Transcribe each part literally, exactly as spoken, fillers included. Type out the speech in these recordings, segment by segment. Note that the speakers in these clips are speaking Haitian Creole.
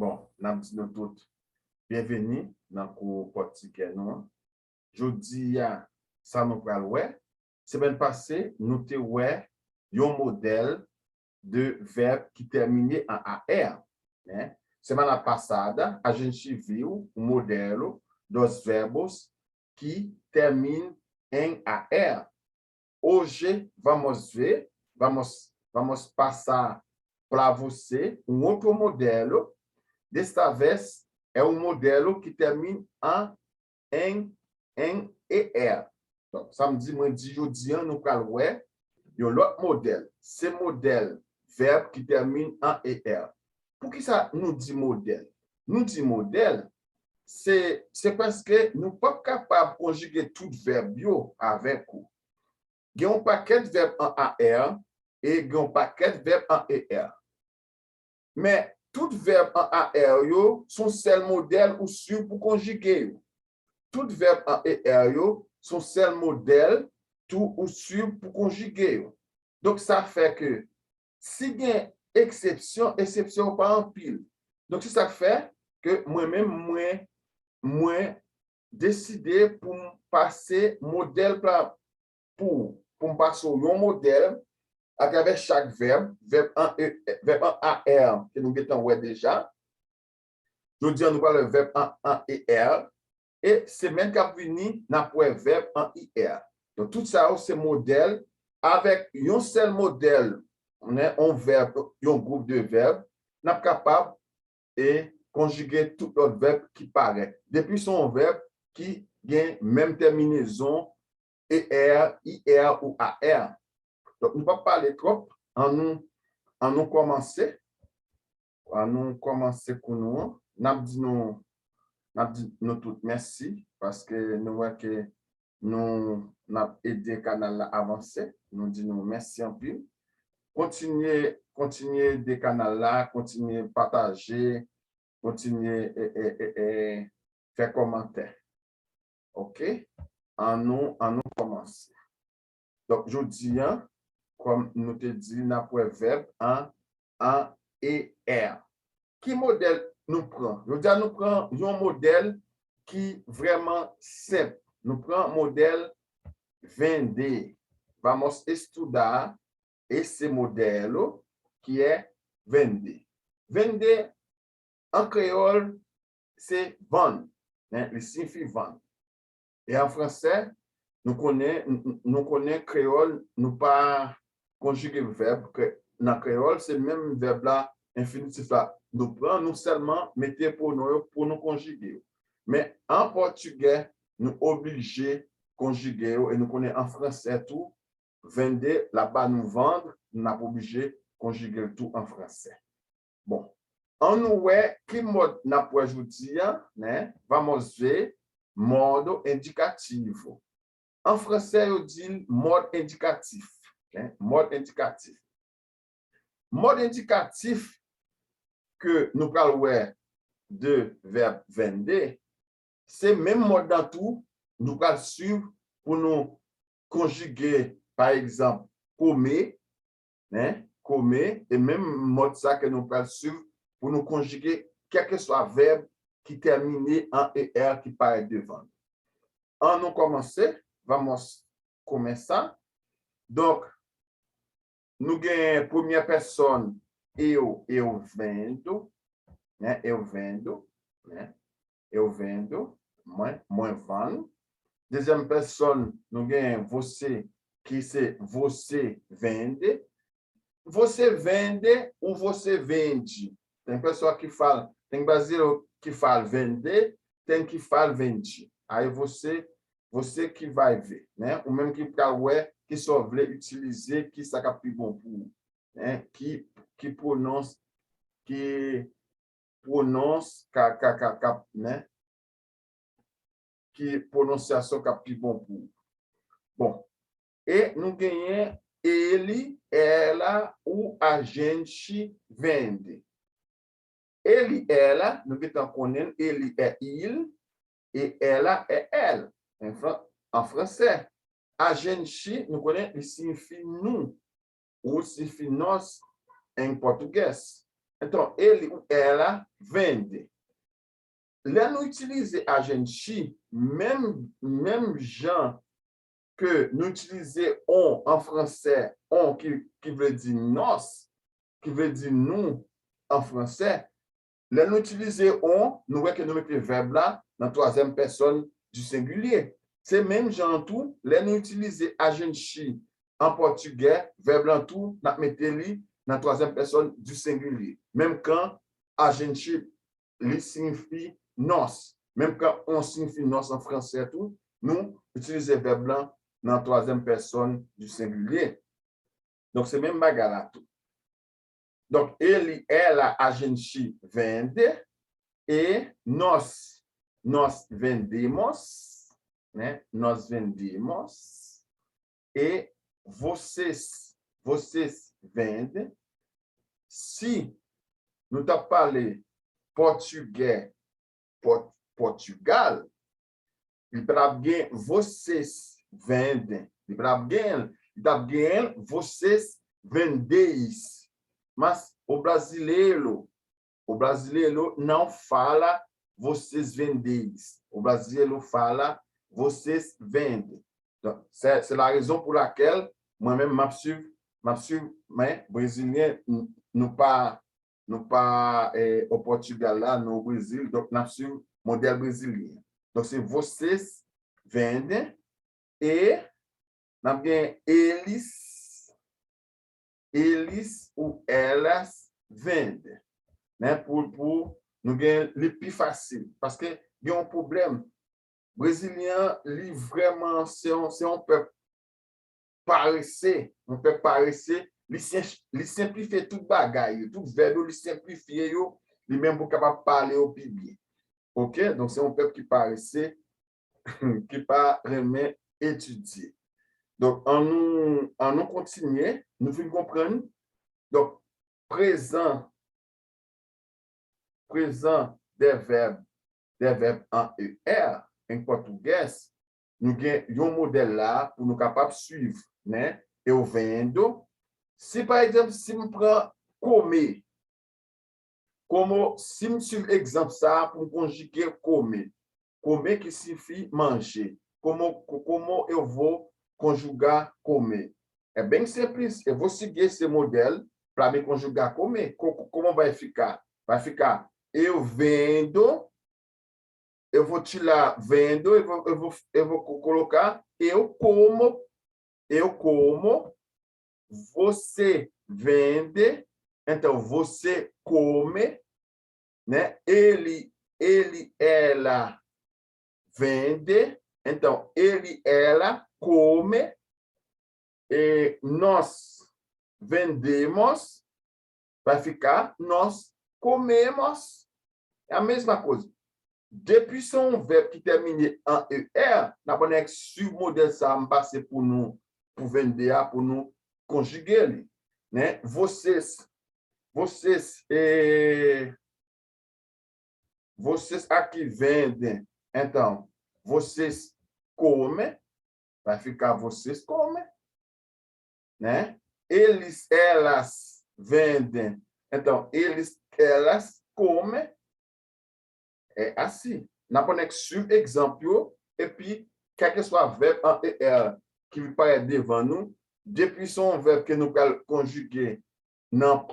Bon, n ap di nou tout byenveni nan kou pòtigè nou an. Jodi a, sa nou pral wè, semèn pase, nou te wè yon modèl de vèb ki tèmine an A R. Né? Semana passada, a gente viu o modelo dos verbos que terminam em A R. Hoje vamos ver, vamos, vamos passar para você um outro modelo. Desta vez é um modelo que termina em, em E R. Donk, sa m di, mwen di jodi an, nou pral wè yon lòt modèl. Se modèl vèb ki tèmine an E R. Poukisa nou di modèl? Nou di modèl, se, se paske nou p ap kapab konjige tout vèb yo avèk ou. Gen yon pakèt vèb an A R e gen yon pakèt vèb an E R. Men, tout vèb an A R yo, se yon sèl modèl ou swiv pou konjige yo. Tout vèb an E R yo, se yon sèl modèl tou ou swiv pou konjige yo. Donk, sa fè ke si gen eksepsyon, eksepsyon yo pa anpil. Donk, se sa k fè ke mwen menm, mwen, mwen deside pou m pase modèl pa, pou, pou m pase w yon modèl atravè chak vèb, vèb an E, vèb an A R ke nou gentan wè deja. Jodi an, nou pral wè vèb an, an E R. E semèn k ap vini, n ap wè vèb an I R. Donk, tout sa yo se modèl. Avèk yon sèl modèl, on vèb, yon gwoup de vèb, n ap kapab e konjige tout lòt vèb ki parèt. Depi se yon vèb ki gen menm tèminezon E R, I R ou A R. Donk, nou p ap pale twòp. An nou, an nou kòmanse. An nou kòmanse kou nou an. N ap di nou, n ap di nou tout mèsi paske nou wè ke nou, n ap ede kanal la avanse. Nou di nou mèsi anpil. Kontinye, kontinye ede kanal la, kontinye pataje, kontinye e, e, e, e, fè kòmantè. Oke? An nou, an nou kòmanse. Donk, jodi an, kòm nou te di, n ap wè vèb an, an E R. Ki modèl nou pran? Jodi a, nou pran yon modèl ki vrèman senp. Nou pran modèl vende. Vamos estudar esse modelo, que é vender. Vender, an kreyòl, se vann. Hein, li siyifi vann. E an fransè, nou konnen, nou konnen kreyòl, nou pa konjige vèb. Nan kreyòl, se menm vèb la, enfinitif la, nou pran, nou sèlman mete pwonon yo pou nou konjige yo. Men an pòtigè, nou oblije konjige yo, e nou konnen an fransè tou, vende, l ap ba nou vendre, n ap oblije konjige l tou an fransè. Bon, an nou wè ki mòd n ap wè jodi a, né? Vamos ver modo indicativo. An fransè, yo di l mòd endikatif. Hein? Mòd endikatif. Mòd endikatif ke nou pral wè de vèb vende, se menm mòd la tou nou pral swiv pou nou konjige, pa egzanp, kome, hein, kome, e menm mòd sa ke nou pral swiv pou nou konjige kèlkeswa vèb ki tèmine an E R ki parèt devan l. An nou kòmanse, vamos começar. Donk, nou gen premyè pèsòn, eu, eu vendo, né? Eu vendo, né? Eu vendo, mwen, mwen vann. Dezyèm pèsòn, nou gen você, ki se você vende. Você vende ou você vende. Tem pessoa que fala, tem brasileiro que fala vender, tem que fala vende. Aí você, você que vai ver, né? Ou menm ki pral wè, ki sa w vle itilize, ki sa k ap pi bon pou ou, né? Ki, ki pwonons, ki pwonons, ka, ka, ka, ka, né? Ki pwononsyasyon k ap pi bon pou ou. Bon, e nou genyen ele, ela ou a gente vende. Ele, ela, nou gentan konnen l, ele é il, e ela é ela. An fran-, an fransè, a gente, nou konnen li siyifi nou, ou siyifi nós en português. Entonces, ele ou ela vende. Lè nou itilize a gente, menm, menm jan ke nou itilize on an fransè, on ki, ki vle di nós, ki vle di nou an fransè, lè nou itilize on, nou wè ke nou mete vèb la nan twazyèm pèsòn di sengilye. Se menm jan an tou, lè nou itilize a gente an pòtigè, vèb lan tou, n ap mete li nan twazyèm pèsòn di sengilye. Menm kan a gente li siyifi nós. Menm kan on siyifi nós an fransè tou, nou itilize vèb lan nan twazyèm pèsòn di sengilye. Donk, se menm bagay la tou. Donk, ele, ela, a gente vende, e nós, nós vendemos, né? Nós vendemos, e vocês, vocês vendem. Si nou t ap pale pòtigè, Pòt-, Pòtigal, li pa t ap gen vocês vendem. Li pa t ap gen, li t ap gen vocês vendeis. Mas o brasileiro, o brasileiro não fala vocês vendeis. O brasileiro fala vocês vendem. Donk, se, se la rezon pou lakèl mwen menm m ap swiv, m ap swiv, men brezilyen, n-, nou pa, nou pa, eh, o Pòtigal la, nou o Brezil, donk n ap swiv modèl brezilyen. Donk, se vocês vendem e n ap gen eles, eles ou elas vendem. Men pou, pou nou gen li pi fasil, paske gen yon pwoblèm. Brezilyen an, li vrèman, se yon, se yon pèp parese, yon pèp parese, li sen-, li senplifye tout bagay yo, tout vèb yo, li senplifye yo, li menm pou kapab pale yo pi byen. Oke? Donk, se yon pèp ki parese, ki pa renmen etidye. Donk, an nou, an nou kontinye, nou fin konprann. Donk, prezan, prezan dè vèb, dè vèb an E R, en português, nou gen yon modèl la pou nou kapab swiv, né? Eu vendo. Si, pa egzanp, si m pran comer, como, si m swiv egzanp sa a pou m konjige comer, comer ki siyifi manje, como, como eu vou conjugar comer? É bem simples, eu vou seguir esse modelo para me conjugar comer. Co-, co-, como vai ficar? Vai ficar eu vendo, eu vou tirar vendo, eu vou, eu vou, eu vou co-, colocar eu como, eu como, você vende, então você come, né? Ele, ele, ela vende, então ele, ela come, e nós vendemos, vai ficar nós comemos. É a mesma coisa. Depi se yon vèb ki tèmine an E R, n ap annik swiv modèl sa a m pase pou nou, pou vende a, pou nou konjige li. Né? Vocês, vocês, eh, vocês aqui vendem. Então, vocês comem, vai ficar vocês comem, né? Eles, elas vendem. Então, eles, elas comem. É assim. N ap annik swiv egzanp yo, epi, kèlkeswa vèb an E R ki parèt devan nou, depi se yon vèb ke nou pral konjige nan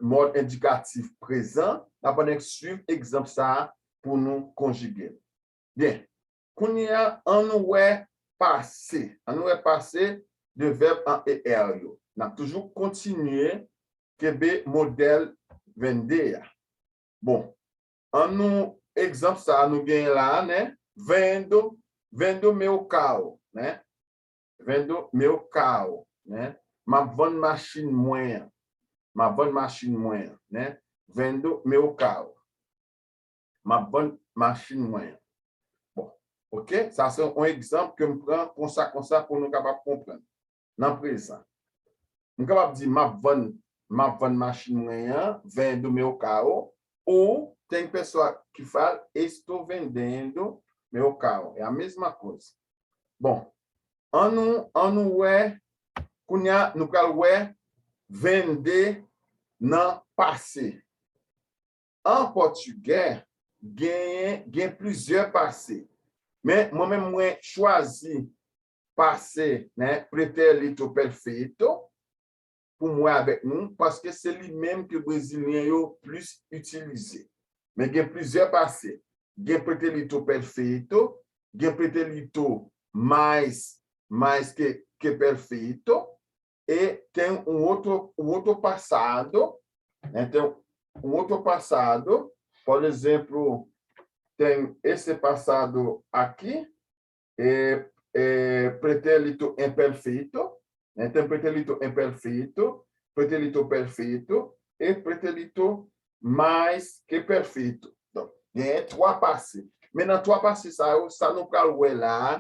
mòd endikatif prezan, n ap annik swiv egzanp sa a pou nou konjige l. Byen, kounye a, an nou wè pase. An nou wè pase de vèb an E R yo. N ap toujou kontinye kenbe modèl vende a. Bon, an nou, egzanp sa a nou genyen la a, né? Vendo, vendo meu carro, né? Vendo meu carro, né? M ap vann machin mwen an. M ap vann machin mwen an, né? Vendo meu carro. M ap vann machin mwen an. Bon, oke? Sa se yon egzanp ke m pran konsa, konsa pou nou kapab konprann. Nan prezan. M kapab di, m ap vann, m ap vann machin mwen an, vendo meu carro, ou tem pessoa que fala, estou vendendo meu carro. É a mesma coisa. Bon, an nou, an nou wè, kounye a, nou pral wè vende nan pase. an pòtigè, genyen, gen plizyè pase. Men, mwen menm, mwen chwazi pase, né, pretérito perfeito, pou m wè avèk nou, paske se li menm ke brezilyen yo plis itilize. Men gen plizyè pase. Gen pretérito perfeito, gen pretérito mais, mais que, que perfeito, e tem um outro, um outro passado, né? Tem um outro passado, por exemplo, tem esse passado aqui, é, é pretérito imperfeito, né? Tem pretérito imperfeito, pretérito perfeito e pretérito mais que perfeito. Donk, genyen twa pase. Men nan twa pase sa yo, sa nou pral wè la a,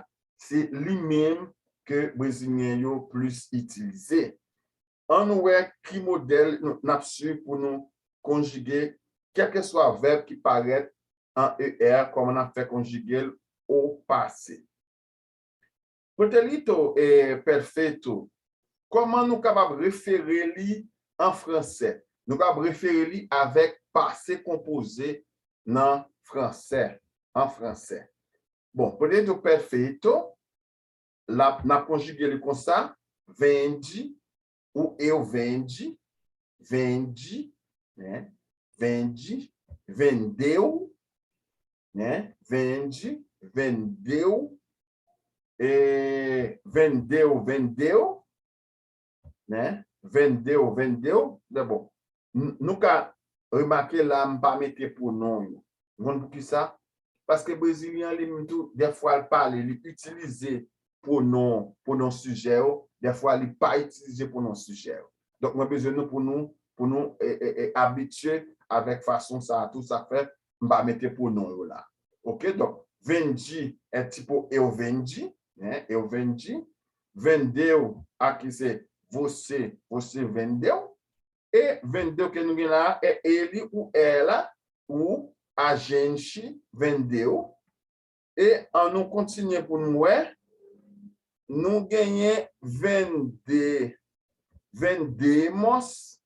se li menm ke brezilyen yo plis itilize. Ann nou wè ki modèl nou, n ap swiv pou nou konjige, kèlkeswa vèb ki parèt an E R, kòman n ap fè konjige l o pase. Pretérito, eh, perfeito, kòman nou kapab refere li an fransè? Nou kapab refere li avèk pase konpoze nan fransè, an fransè. Bon, pretérito perfeito, la, n ap konjige li konsa, vende, ou eu vende, vende, né? Vende, vendeu, né? Vende, vendeu, e vendeu, vendeu, né? Vendeu, vendeu. Bon, n- nou ka remake la, m pa mete pwonon yo. Ou konn poukisa? Paske brezilyen li menm tou, dèfwa l pale, li itilize pwonon, pwonon sijè yo, dèfwa li pa itilize pwonon sijè yo. Donk, mwen bezwen nou pou nou, pou nou e, e, e, abitye avèk fason sa a tou, sa fè m pa mete pwonon yo la. Ok, donk, vende é tipo eu vendi, né? Eu vendi. Vendeu, aqui se você, você vendeu. E vendeu ke nou gen la, é ele ou ela, ou a gente vendeu. E ann nou kontinye pou nou wè. Nou genyen vende, vendemos.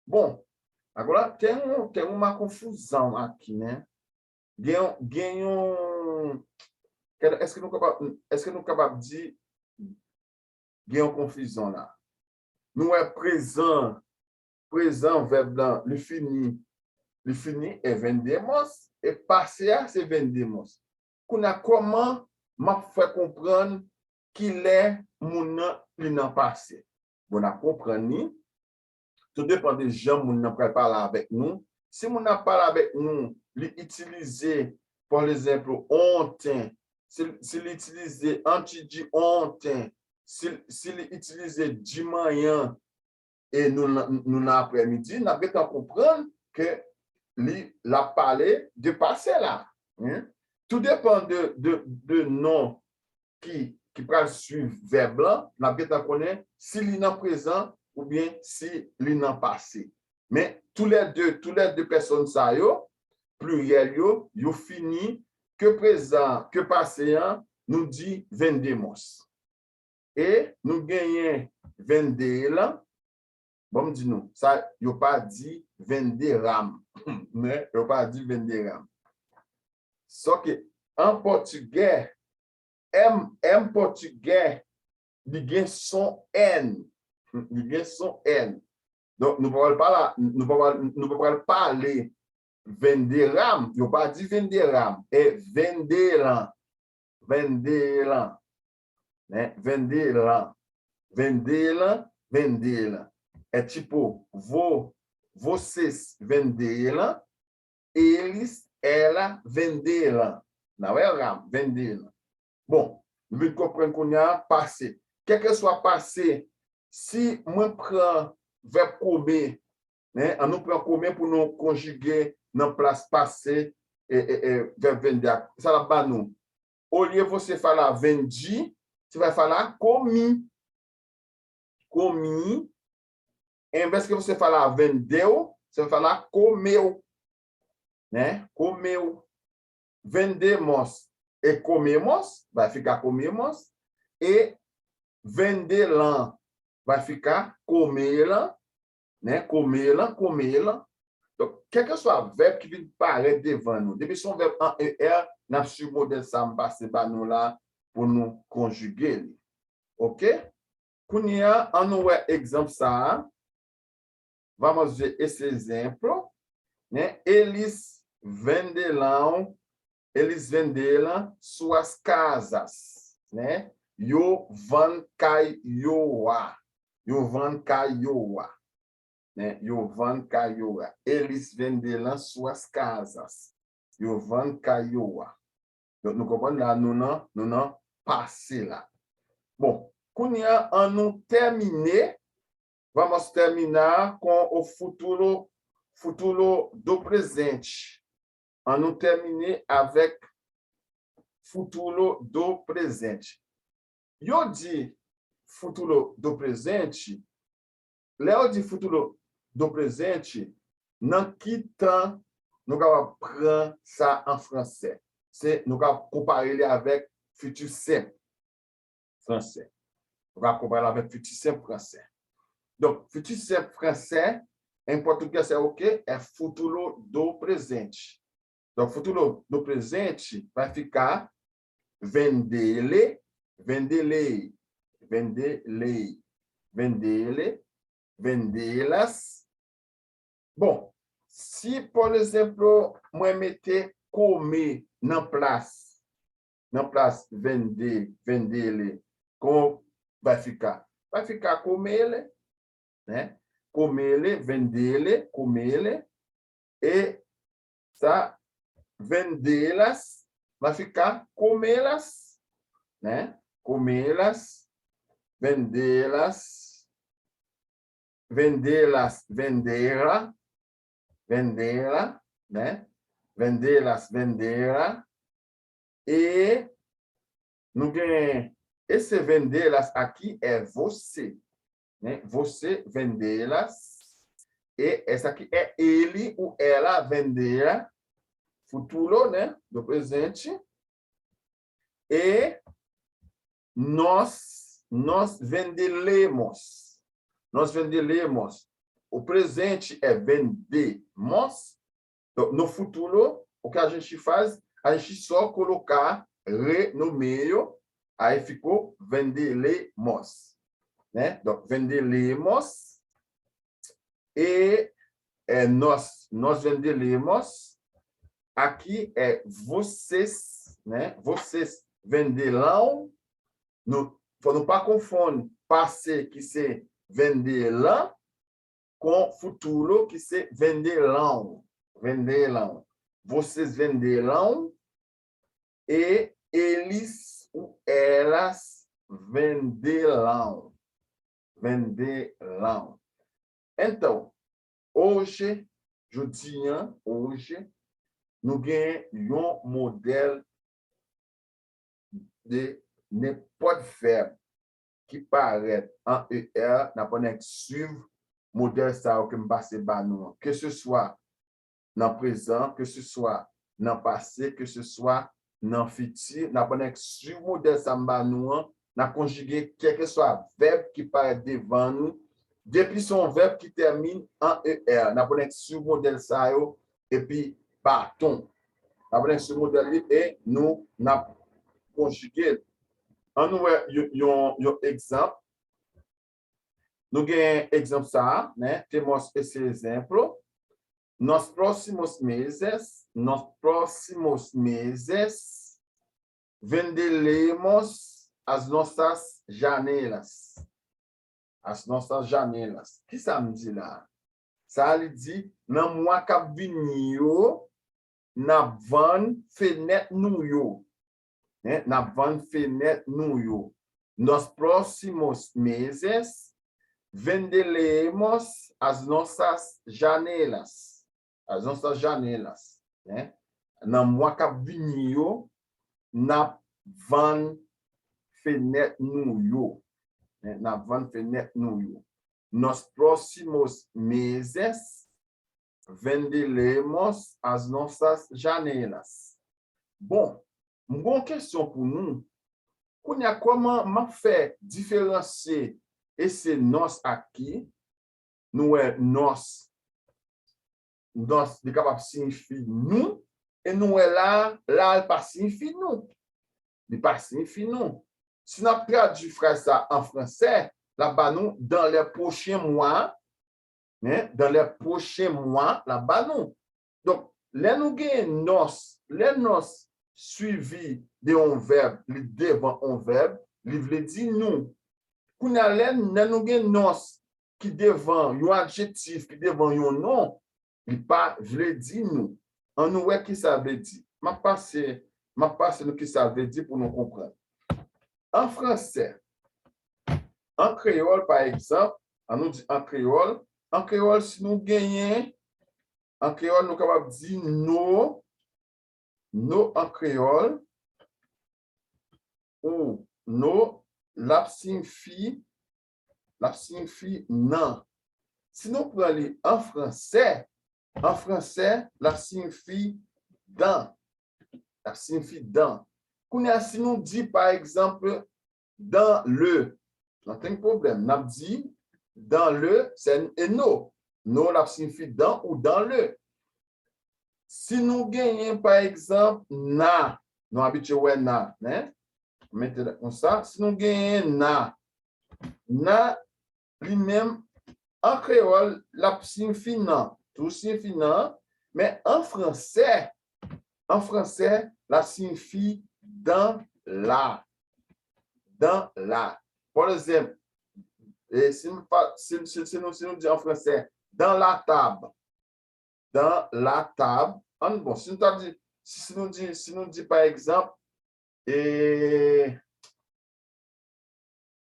Bon, agora tem, tem uma confusão aqui, né? Gen, gen yon, kè- èske nou kapab, èske nou kapab di gen yon konfizyon la? Nou wè prezan, prezan vèb lan, li fini, li fini e vendemos, e pase a se vendemos. Kounye a, kòman m ap fè konprann kilè moun nan li nan pase? Bon, n ap konprann li. Tou depann de jan moun nan pral pale avèk nou. Si moun nan ap pale avèk nou, li itilize, por exemplo, ontem, si, si li itilize antes de ontem, si, si li itilize de manhã, e nou, nou nan aprèmidi, n ap gentan konprann ke li, l ap pale de pase la. Wi. Tou depann de, de, de non ki, ki pral swiv vèb lan, n ap gentan konnen si li nan prezan oubyen si li nan pase. Men, toulède, toulède pèsòn sa yo, pliryèl yo, yo fini, ke prezan, ke pase an, nou di vendemos. E nou genyen vende lan. Bon, m di nou, sa, yo pa di venderam. Men, yo pa di venderam. Sò ke an pòtigè, M, M pòtigè, li gen son N. Li gen son N. Donk, nou pa pral pale, nou pa pral, nou pa pral pale venderam, yo pa di venderam, e vendelan. Vendelan. Né? Vendelan. Vendelan, vendelan. É tipo, vo, vocês vendelan, eles, ela vendelan. N a wè ram, vendelan. Bon, nou vin konprann kounye a pase. Kèlkeswa pase, si mwen pran vèb comer, né, ann nou pran comer pou nou konjige nan plas pase e, e, e, vèb vende a. Sa l ap ba nou? Olye você falar vendi, você vai falar comi. Comi. Em vez que você falar vendeu, você vai falar comeu. Né? Comeu. Vendemos e comemos, vai ficar comemos. E vendelan vai ficar comelan, né? Comelan, comelan. Donk, kèlkeswa vèb ki vin parèt devan nou, depi se yon vèb an E R, n ap swiv modèl sa a m pase ba nou la pou nou konjige li. Oke? Kounye a, ann nou wè egzanp sa a. Vamos ver esse exemplo, né? Eles venderam, eles venderam suas casas, né? Yo vann kay yo a. Yo vann kay yo a. Né? Yo vann kay yo a. Eles venderam suas casas. Yo vann kay yo a. Donk, nou konprann la, nou nan, nou nan pase la. Bon, kounye a, ann nou tèmine. Vamos terminar com o futuro, futuro do presente. Ann nou tèmine avèk futuro do presente. Yo di futuro do presente, lè yo di futuro do presente, nan ki tan nou kapab pran sa an fransè? Se, nou kapab konpare li avèk fiti senp fransè. Nou kapab konpare l avèk fiti senp fransè. Donk, fiti senp fransè, em português é o quê? É futuro do presente. Donk, futuro do presente vai ficar vendê-le, vendê-lei, vendê-lei, vendê-le, vendê-las. Bon, si, por exemplo, mwen mete comer nan plas, nan plas vender, vendê-le, como vai ficar? Vai ficar comer-le, né? Comer-le, vendê-le, comer-le. E sa, vendê-las, vai ficar comer-las, né? Comer-las, vendê-las, vendê-las, vendê-la, vendê-la, né? Vendê-las, vendê-la. E nou gen esse vendê-las aqui é você, né? Você vendê-las. E essa aqui é ele ou ela vender, futuro, né? Do presente. E nós, nós venderemos. Nós venderemos. O presente é vendemos. Donk, no futuro, o que a gente faz? A gente só colocar re no meio, aí ficou venderemos, né? Donk, venderemos. E é, nós, nós venderemos. Aqui é vocês, né? Vocês venderão. Nou, fò nou pa konfonn pase ki se venderão com futuro ki se venderão. Venderão. Vocês venderão e eles ou elas venderão. Venderão. Então, hoje, jodi a, hoje, nou gen yon modèl de nenpòt vèb ki parèt an E R, n ap annik swiv modèl sa yo ke m pase ba nou an. Ke se swa nan prezan, ke se swa nan pase, ke se swa nan fiti, n ap annik swiv modèl sa m ba nou an, n ap konjige kèlkeswa vèb ki parèt devan nou, depi se yon vèb ki tèmine an E R. N ap annik swiv modèl sa yo, epi baton. N ap annik swiv modèl li e nou, n ap konjige l. Ann nou wè yon, yon, yon egzanp. Nou gen egzanp sa a, né? Temos esse exemplo. Nos próximos meses, nos próximos meses, venderemos as nossas janelas. As nossas janelas. Kisa m di la? Sa li di, nan mwa k ap vini yo, n ap vann fenèt nou yo. Hein? N ap vann fenèt nou yo. Nos próximos meses venderemos as nossas janelas. As nossas janelas. Hein? Nan mwa k ap vini yo, n ap vann fenèt nou yo. Hein? N ap vann fenèt nou yo. Nos próximos meses venderemos as nossas janelas. Bon, m gen yon kesyon pou nou. Kounye a, kòman m ap fè diferansye esse nós aqui? Nou wè nós. nòs, li kapab siyifi nou, e nou wè la, la, li pa siyifi nou. Li pa siyifi nou. Si n ap tradui fraz sa an fransè, l ap ba nou dans les prochains mois, hein, dans les prochains mois, l ap ba nou. Donk, lè nou genyen nòs, lè nòs swivi de yon vèb, li devan yon vèb, li vle di nou. Kounye a, lè, lè nou gen nòs ki devan yon adjektif, ki devan yon non, li pa vle di nou. Ann nou wè ki sa vle di. M ap pase, m ap pase nou ki sa vle di pou nou konprann. An fransè, an kreyòl, pa egzanp, ann nou di an kreyòl, an kreyòl, si nou genyen, an kreyòl, nou kapab di no, no an kreyòl, ou no, l ap siyifi, l ap siyifi nan. Si nou pran li an fransè, an fransè, l ap siyifi dans. L ap siyifi dans. Kounye a, si nou di, pa egzanp, dans le, nothing problem, n ap di dans le, se e no. No, l ap siyifi dans ou dans le. Si nou genyen, pa egzanp, na, nou abitye wè na, men, mete l konsa. Si nou genyen na, na, li menm, an kreyòl, l ap siyifi nan, toujou siyifi nan, men an fransè, an fransè, l ap siyifi dans la. Dans la. Pa egzanp, e si nou pa, si, si, si nou, si nou di an fransè, dans la table, dans la table, ann, bon, si nou ta di, si, si nou di, si nou di, pa egzanp, e,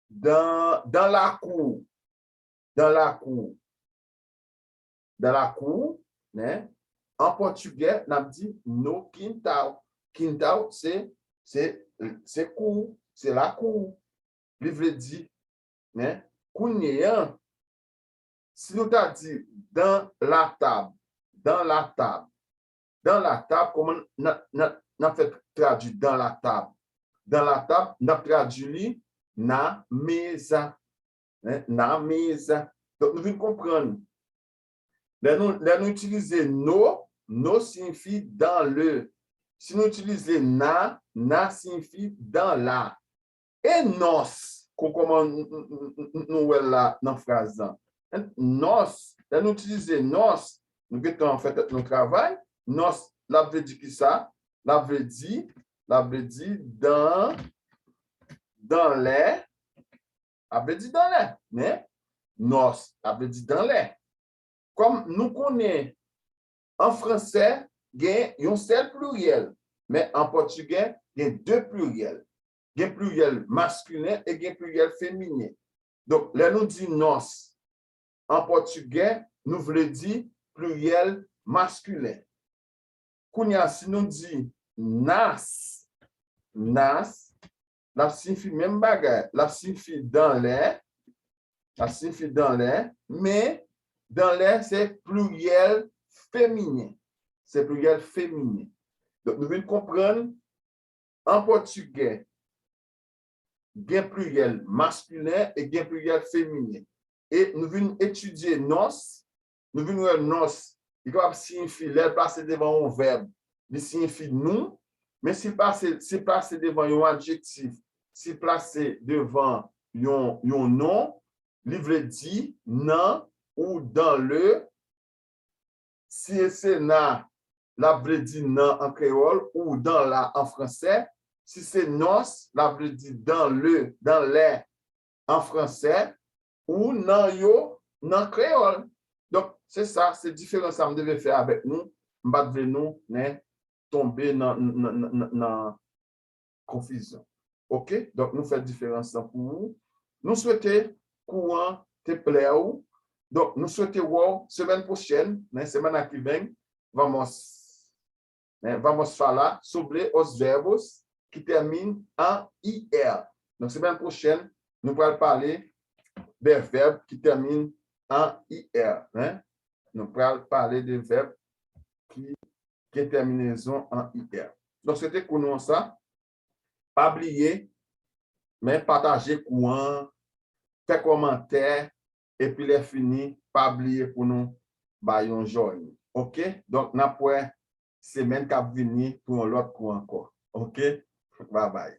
dans, dans la cour, dans la cour, dans la cour, men, an pòtigè, n ap di no quintal. Quintal, se, se, se kou, se lakou. Li vle di, men, kounye a, si nou ta di dans la table, dans la table, dans la table, kòman n ap, n ap, n ap fè tradui dans la table? Dans la table, n ap tradui li na meza. Hein, na meza. Donk, nou vin konprann. Lè nou, lè nou itilize no, no siyifi dans le. Si nou itilize na, na siyifi dans la. E nòs, kon kòman n, n, n, n, n, nou wè l la nan fraz lan. Nòs, lè nou itilize nòs, nou gentan fè tèt nou travay. Nòs, l ap vle di ki sa? L ap vle di, l ap vle di dans, dans les, l ap vle di dans les, men nòs, l ap vle di dans les. Kòm nou konnen, an fransè, gen yon sèl pliryèl, men an pòtigè, gen de pliryèl. Gen pliryèl maskilen e gen pliryèl feminen. Donk, lè nou di nòs an pòtigè, nou vle di pliryèl maskilen. Kounye a, si nou di nas, nas, l ap siyifi menm bagay. L ap siyifi dans les, l ap siyifi dans les, men dans les se pliryèl feminen. Se pliryèl feminen. Donk, nou vin konprann, an pòtigè, gen pliryèl maskilen e gen pliryèl feminen. E nou vin etidye nòs, nou vin wè nòs, li kapab siyifi, lè l plase devan yon vèb, li siyifi nou, men si l plase, si l plase devan yon adjektif, si l plase devan yon, yon non, li vle di nan ou dans le, si se na, l ap vle di nan an kreyòl, ou dans la an fransè. Si se nòs, l ap vle di dans le, dans les an fransè, ou nan yo, nan kreyòl. Donk, se sa, se diferans sa m te vle fè avèk nou. M pa t vle nou, men, tonbe nan, nan, nan, nan, nan konfizyon. Oke? Donk, nou fè diferans lan pou ou. Nou swete kou an te plè ou. Donk, nou swete wè w semèn pwochèn, men, semana que vem, vamos, men, vamos falar sobre os verbos que terminam em er. Donk, semèn pwochèn, nou pral pale de vèb ki tèmine an er, hein? Nou pral pale de vèb ki gen tèminezon an er. Donk, se te kou nou an sa. Pa bliye, men pataje kou an, fè kòmantè, epi lè fini, pa bliye pou nou bay yon jòy. Ok, donk n ap wè semèn k ap vini pou yon lòt kou ankò. Ok, babay.